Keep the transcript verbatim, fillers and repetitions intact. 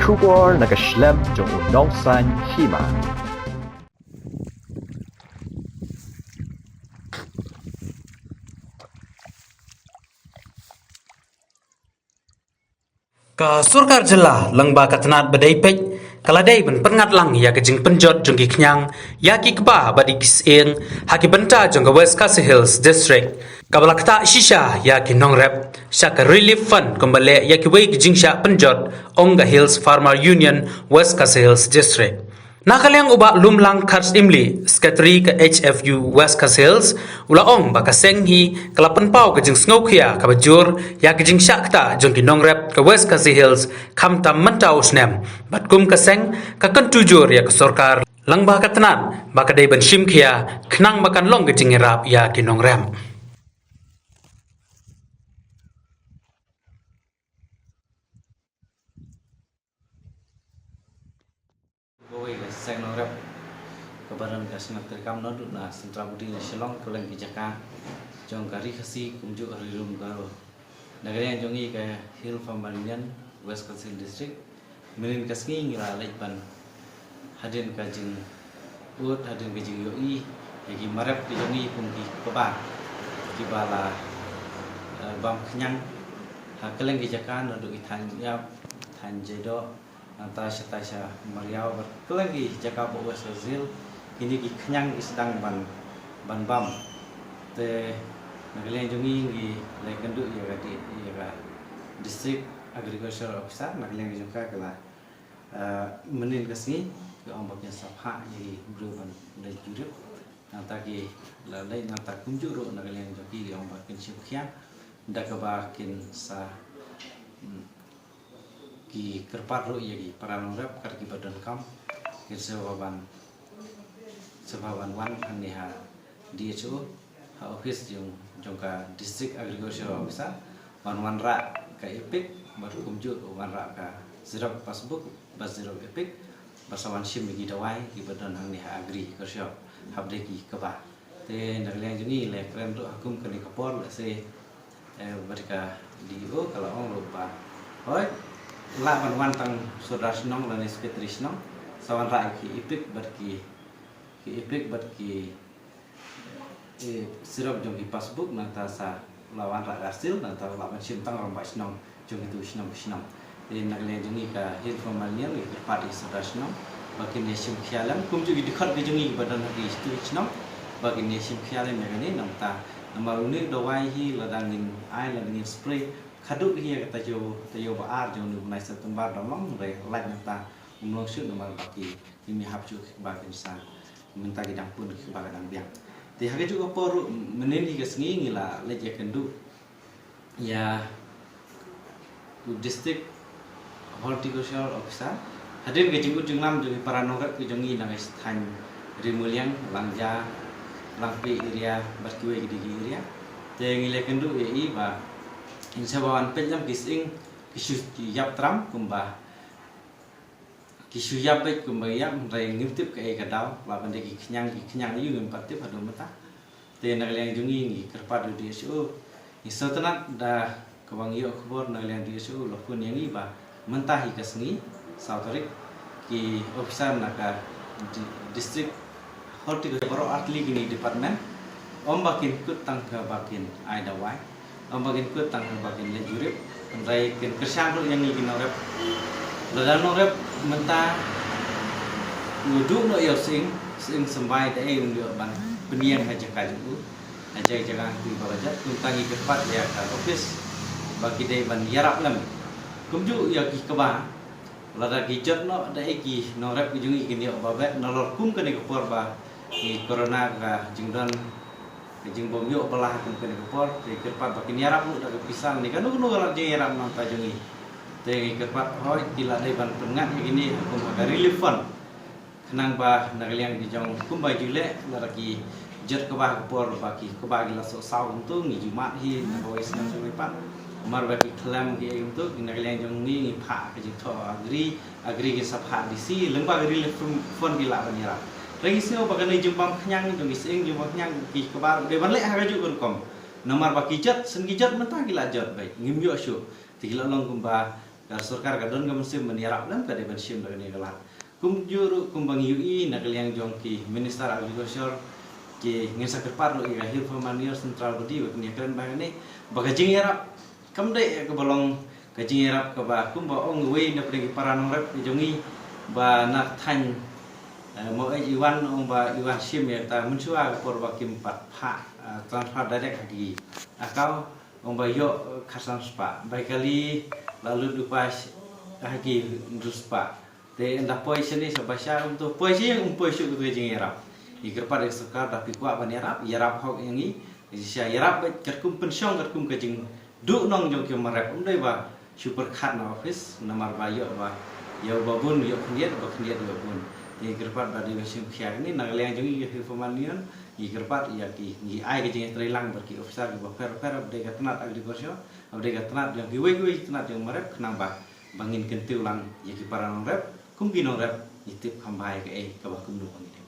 Khubor na ka shlem jong u nongsan hima. Ka sorkar jylla lyngba ka tnat ba dei peit ka la dei ban pynngat lang ïa ka jingpynjot jong ki khñiang ïa ki kba bad ïa ki sying ha ki bynta jong ka West Khasi Hills District. Kaba la ktah shisha ïa ki nongrep sha ka Relief Fund kumba leh ïa kiwei ki jingshah pynjot, ong ka Hills Farmer Union West Khasi Hills District. Na ka liang u Bah Lumlang Kharshimli, Secretary ka H F U West Khasi Hills, u la ong ba ka seng hi ka la pynpaw ka jingsngewkhia kaba jur ïa ka jingshah ktah jong ki nongrep ka West Khasi Hills khamtam mynta u snem. Bad kum ka seng ka kyntu jur ïa ka sorkar lyngba ka tnat ba ka dei ban shim khia khnang ba kan long ka jingïarap ïa ki nongrep. Kawei ka seng nongrep kaba don ka seng treikam naduh na Central Body na Shillong, kylleng ki jaka jong ka Ri Khasi kumjuh ha Ri Lum Garo. Na ka liang jong ngi ka Hill Farmer Union West Khasi Hills District, mynnin ka sngi ngi la leit ban hadien ka jingud, hadien ka jingïohi ïa ki marep ki jong ngi kum ki kba kiba la, eh, bam khñiang ha kylleng ki jaka naduh ki thaiñ Ïap, thaiñ Jaidoh, nangta shatai sha Mariaw bad kylleng ki jaka ba West Khasi Hills, kine ki khñiang ki sdang ban, ban bam. Te na ka liang jong ngi ngi la ïakynduh ïa ka di-, ïa ka District Agricultural Officer, na ka liang jong ka ka la, eh, mynnin ka sngi ka ong ba kin sa phah ïa ki briew ban leit jurip. Nangta ki la leit, nangta kumjuh ruh na ka liang jong ki ki ong ba kin shim khia da kaba kin sa, hmm, ki kyrpad ruh ïa ki para nongrep kat kiba donkam, kin sa ban, sa ban wan hangne ha D H O, ha office jong, jong ka District Agriculture Officer, ban wanrah ka EPIC bad kumjuh wanrah ka xerox passbook bad xerox EPIC, bad sa wan shim ïa ki dawai kiba don hangne ha Agri Agriculture hapdeng ki kba. Te na ka liang jong ngi la kren ruh ha kum kane ka por, lehse, eh, bad ka D E O ka la ong ruh ba, hooid, lah ban wan tang sordar shnong lane secretary shnong, sa wanrah ki EPIC bad ki, ki EPIC bad ki, eh, xerox jong ki passbook, nangta sa la wanrah ka seal, nangta lah ban shim tang rangbah shnong jong kitu ki shnong ki shnong. Te na ka liang jong ngi ka Hill Farmer Union ngi kyrpad ïa ki sordar shnong ba kin ïa shim khia lem kumjuh ki dkhot ki jong ngi kiba don ha kitu ki shnong ba kin ïa shim khia lem ïa kane, nangta namar une u dawai hi lada ngin ai, lada ngin spray, khatduh hi ïa ka taïew, taïew ba ar jong une u bnai September dang long, hynrei lait nangta um long shuh namar ba ki, ki mih hap shuh kiba kin sa, mynta ki dang pun kiba ka dang biang. Te ha kajuh ka por ruh mynnin hi ka sngi ngi la leit ïakynduh ïa u District Horticultural Officer hadien ka jingud jinglam jong ki para nongrep ki jong ngi na ka thaiñ Ri Muliang, Langja, Langpih area bad kiwei ki dei ki area. Te ngi la ïakynduh ïa i ba ngin sa wan peit lem ki sying ki shu ïap tram kumba ki shu ïap beit kumba ïap, hynrei ngim tip kaei ka daw, la ban dei ki khñiang, ki khñiang aïu ngim pat tip haduh mynta. Te na ka liang jong ngi ngi kyrpad ïa u D H O, ngi sngewtynnat da kaba ngi ïoh khubor na ka liang D H O la phone ïa ngi ba mynta hi ka sngi saw tarik ki officer na ka di-, district horticulture baroh artylli kine department, ym ba kin kut tang kaba kin ai dawai, ym ba kin kut tang kaba kin leit jurip, hynrei kin kyrshan ruh ïa ngi ki nongrep. Lada nongrep mynta u duh noh ïa u sying, sying symbai, da ei un ïoh ban pynïeng ha jaka jong u, ha jaka jong u ba la jot. Kumta ngi kyrpad ïa ka office ba ki dei ban ïarap lem. Kumjuh ïa ki kba, lada ki jot noh, da ei ki nongrep ki jong ngi kin ïoh ba beh, nalor kum kane ka por ba ki corona ka jingdon ka jingbym ïoh ba lah kum kane ka por, te kyrpad ba kin ïarap ruh da ka pisa ne kano kano ka lad jingïarap na ka bynta jong ngi. Te ngi kyrpad hooid ki la dei ban pynngat ïa kine ha kum ha ka relief fund. Khnang ba na ka liang ki jong kumba ju leh, lada ki jot kba ha ka por ba ki kba ki la soh saw kumto, ngi ju mad hi na kawei snem shuh pat. Namar ba ki khlem ki ei kumto, na ka liang jong ngi ngi phah ka jingthoh Agri, Agri ki sa phah D C, lyngba ka relief fund ki lah ban ïarap. Hynrei ngi sngew ba kane jingbam khñiang jong ki sying, jingbam khñiang ki kba, dei ban leh ha kajuh ka rukom. Namar ba ki jot, shen ki jot mynta ki la jot beit, ngim ïoh shuh. Te ki la long kumba Ka sorkar ka don ka mynsiem ban ïarap lem, ka dei ban shim da kane ka lad. Kumjuh ruh kumba ngi ïohi na ka liang jong ki Minister Agriculture, ki ngin sa kyrpad ruh ïa ka Hill Farmer Union Central Body ba kin ïakren bha ïa kane, ba ka jingïarap kam dei ïa kaba long ka jingïarap kaba kumba ong uwei na pdeng ki para nongrep jong ngi, ba na thaiñ, eh, Maweit i wan, ong ba i wan shim ïa kata mynshuwa ka por ba kim pat phah, eh, transfer direct ha ki account, ong ba ïoh, eh, khatsan spah, bai kali la lut u pas ha ki hynriew spah. Te ynda poi shane sha Baisa, um to poi shi, um poi shuh ka jingïarap. Ngi kyrpad ïa ka sorkar, da phi kwah ban ïarap, ïarap hok ïa ngi. Shisha ïarap beit katkum pynshong, katkum ka jingduhnong jong ki nongrep, um dei ba shu pyrkhat na office, namar ba ïoh ba, ïa uba bun ïoh khyndiat, ba khyndiat ïoh bun. Te ngi kyrpad ba dei ban shim khia kane, na ka liang jong ngi ka Hill Farmer Union, ngi kyrpad ïa ki, ngi ai ka jingïatreilang bad ki officer kiba pher pher, ba dei ka tnat agriculture, ba dei ka tnat jong kiwei kiwei tnat jong nongrep, khnang ba, ba ngin kyntiew lang ïa ki para nongrep, kum ki nongrep, ngi tip kham bha ïa kaei kaba kumno ba ngi